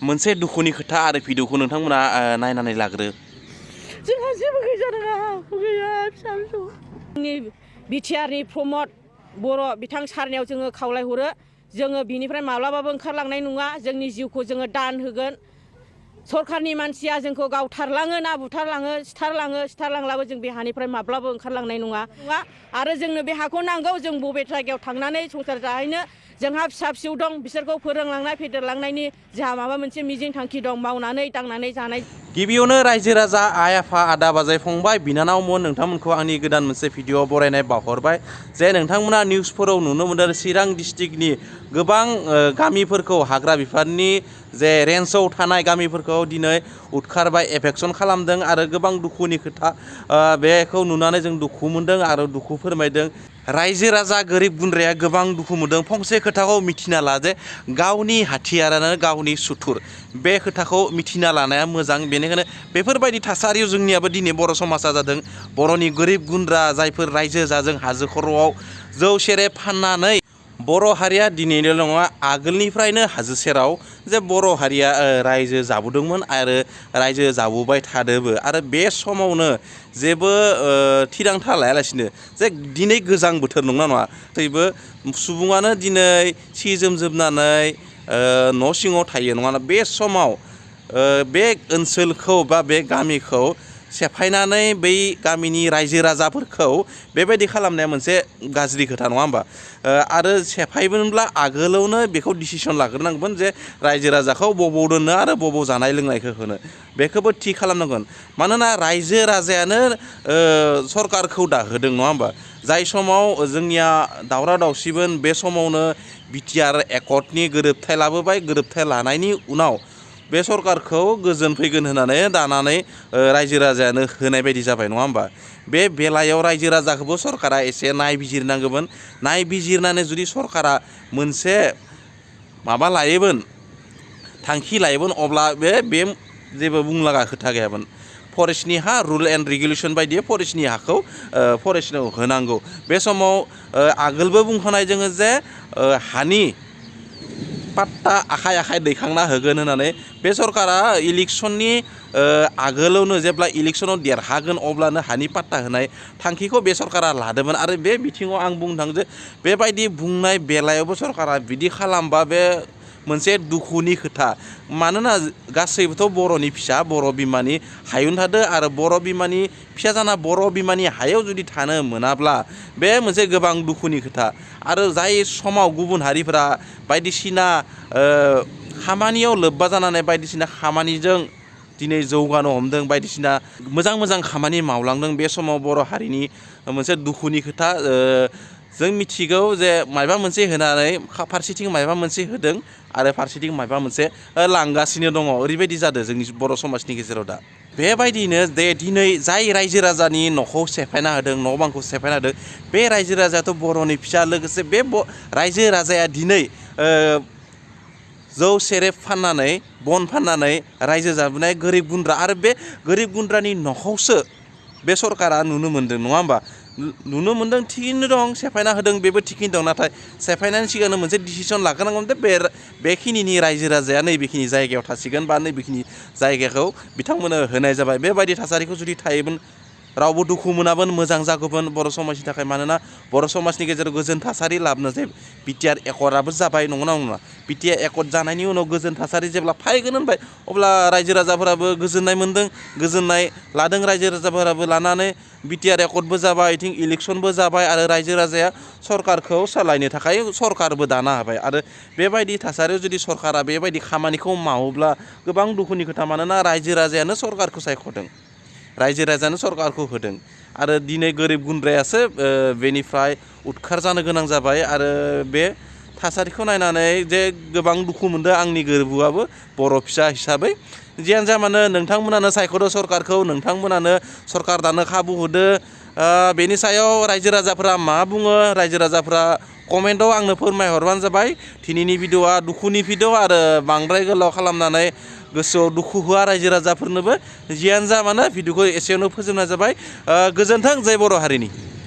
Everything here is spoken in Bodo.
मोनसे दुखुनि खोथा आरो भिडिअखौ नोंथांमोना नायनानै लाग्रो। जोंहा जेबो गैया फिसा फिसौ। जोंनि बिटिआरनि प्रमद बर' बिथां सारनियाव जोङो खावलायहरो जोङो बिनिफ्राय माब्लाबाबो ओंखारलांनाय नङा। जोंनि जिउखौ जोङो दान होगोन। सरकारनि मानसिया जोंखौ गावथारलाङो ना बुथारलाङो सिथारलांब्लाबो जों बे हानिफ्राय माब्लाबो ओंखारलांनाय नङा आरो जोंनो बे हाखौ नांगौ। जों बबे जायगायाव थांनानै संसार जाहैनो जोंहा फिसा फिसौ दं बिसोरखौ फोरोंलांनाय फेदेरलांनायनि जोंहा माबा मोनसे मिजिं थांखि दं मावनानै दांनानै जानाय। गिबियावनो रायजो राजा आइ आफा आदा बाजै फंबाय बिनानावमोन नोंथांमोनखौ आंनि गोदान मोनसे भिडिअ बरायनाय बावहरबाय जे नोंथांमोना निउसफोराव नुनो मोनदों चिरां डिस्ट्रिक्टनि गोबां गामिफोरखौ हाग्रा बिफाननि जे रेन्जआव थानाय गामिफोरखौ दिनै उदखारबाय एफेक्सन खालामदों आरो गोबां दुखुनि खोथा बेखौ नुनानै जों दुखु मोनदों आरो दुखु फोरमायदों। रायजो राजा गोरिब गुन्द्राया गोबां दुखु मोनदों। फंसे खोथाखौ मिथिना ला जे गावनि हाथियारानो गावनि सुथुर बे खोथाखौ मिथिना लानाया मोजां। बेनिखायनो बेफोरबायदि थासारियाव जोंनियाबो दिनै बर' समाजा जादों। बर'नि गोरिब गुन्द्रा जायफोर रायजो जाजों हाजो खर'आव जौ सेरेब फाननानै बर' हारिया दिनैल' नङा आगोलनिफ्रायनो हाजो सेराव जे बर' हारिया रायजो जाबोदोंमोन आरो रायजो जाबोबाय थादोंबो आरो बे समावनो जेबो थिरांथा लायालासिनो जे दिनै गोजां बोथोर नंगौना नङा थेवबो सुबुङानो दिनै सि जोम जोबनानै न' सिङाव थायो नङा बे समाव बे ओनसोलखौ बा बे गामिखौ सेफायनानै बै गामिनि रायजो राजाफोरखौ बेबायदि खालामनाया मोनसे गाज्रि खोथा नङा होमबा। आरो सेफायबोनब्ला आगोलावनो बेखौ डिसिसन लाग्रोनांगोन जे रायजो राजाखौ बबाव दोनो आरो बबाव जानाय लोंनायखौ होनो बेखौबो थि खालामनांगोन। मानोना रायजो राजायानो सरकारखौ दाहोदों नङा होमबा। जाय समाव जोंनिया दावराव दावसिमोन बे समावनो बिटिआर एकर्डनि गोरोबथाय लाबोबाय। गोरोबथाय लानायनि उनाव बे सरकारखौ गोजोन फैगोन होननानै दानानै रायजो राजायानो होनाय बायदि जाबाय नङा होमबा। बे बेलायाव रायजो राजाखौबो सरकारा एसे नायबिजिरनांगौमोन। नायबिजिरनानै जुदि सरकारा मोनसे माबा लायोमोन थांखि लायोमोन अब्ला बे जेबो बुंलागा खोथा गैयामोन। फरेस्टनि हा रुल एन्ड रेगुलेसन बायदियै फरेस्टनि हाखौ फरेस्टनो होनांगौ। बे समाव आगोलबो बुंखानाय जोङो जे हानि पाट्टा आखाइ आखाइ दैखांना होगोन होननानै बे सरकारा इलेक्सननि आगोलावनो जेब्ला इलेक्सनाव देरहागोन अब्लानो हानि पाट्टा होनाय थांखिखौ बे सरकारा लादोंमोन। आरो बे बिथिङाव आं बुंनो थाङो जे बेबायदि बुंनाय बेलायावबो सरकारा बिदि खालामबा बे मोनसे दुखुनि खोथा। मानोना गासैबोथ' बर'नि फिसा बर' बिमानि हायावनो थादो आरो बर' बिमानि फिसा जाना बर' बिमानि हायाव जुदि थानो मोनाब्ला बे मोनसे गोबां दुखुनि खोथा। आरो जाय समाव गुबुन हारिफोरा बायदिसिना खामानियाव लोब्बा जानानै बायदिसिना खामानिजों दिनै जौगानो हमदों बायदिसिना मोजां मोजां खामानि मावलांदों बे समाव बर' हारिनि मोनसे दुखुनि खोथा। जों मिथिगौ जे माबा मोनसे होनानै फारसेथिं माबा मोनसे होदों आरो फारसेथिं माबा मोनसे लांगासिनो दङ ओरैबायदि जादों जोंनि बर' समाजनि गेजेराव दा। बेबायदिनो जे दिनै जाय रायजो राजानि न'खौ सेफायना होदों न' बांखौ सेफायना होदों बे रायजो राजायाथ' बर'नि फिसा। लोगोसे बे रायजो राजाया दिनै जौ सेरेब फाननानै बन फाननानै रायजो जाबोनाय गोरिब गुन्द्रा आरो बे गोरिब गुन्द्रानि न'खौसो बे सरकारा नुनो मोन्दों नङा होमबा। नुनो मोन्दों थिगैनो दं सेफायना होदों बेबो थिगैनो दं। नाथाय सेफायनायनि सिगांनो मोनसे डिसिसन लाग्रोनांगोन जे बेखिनिनि रायजो राजाया नैबेखिनि जायगायाव थासिगोन बा नैबेखिनि जायगाखौ बिथांमोननो होनाय जाबाय। बेबायदि थासारिखौ जुदि थायोमोन रावबो दुखु मोनामोन मोजां जागौमोन बर' समाजनि थाखाय। मानोना बर' समाजनि गेजेराव गोजोन थासारि लाबोनो जे बिटिआर एकर्डआबो जाबाय नंगौना नङा। बिटिआर एकर्ड जानायनि उनाव गोजोन थासारि जेब्ला फैगोन होनबाय अब्ला रायजो राजाफोराबो गोजोननाय मोन्दों गोजोननाय लादों रायजो राजाफोराबो लानानै बिटिआर एकर्डबो जाबाय इथिं इलेक्सनबो जाबाय आरो रायजो राजाया सरकारखौ सालायनो थाखाय सरकारबो दाना होबाय। आरो बेबायदि थासारियाव जुदि सरकारा बेबायदि खामानिखौ मावोब्ला गोबां दुखुनि खोथा। मानोना रायजो राजायानो सरकारखौ सायख'दों रायजो राजायानो सरकारखौ होदों आरो दिनै गोरिब गुन्द्रायासो बेनिफ्राय उदखार जानो गोनां जाबाय। आरो बे थासारिखौ नायनानै जे गोबां दुखु मोनदों आंनि गोरबोआबो बर' फिसा हिसाबै। जियानो जा मानो नोंथांमोनानो सायख'दो सरकारखौ नोंथांमोनानो सरकार दानो खाबु होदो। बेनि सायाव रायजो राजाफोरा मा बुङो रायजो राजाफोरा कमेन्टआव आंनो फोरमायहरबानो जाबाय। दिनैनि भिडिअआ दुखुनि भिडिअ आरो बांद्राय गोलाव खालामनानै गोसोआव दुखु होआ रायजो राजाफोरनोबो। जियानो जा मानो भिडिअखौ एसेयावनो फोजोबनाय जाबाय। गोजोन्थों जय बर' हारिनि।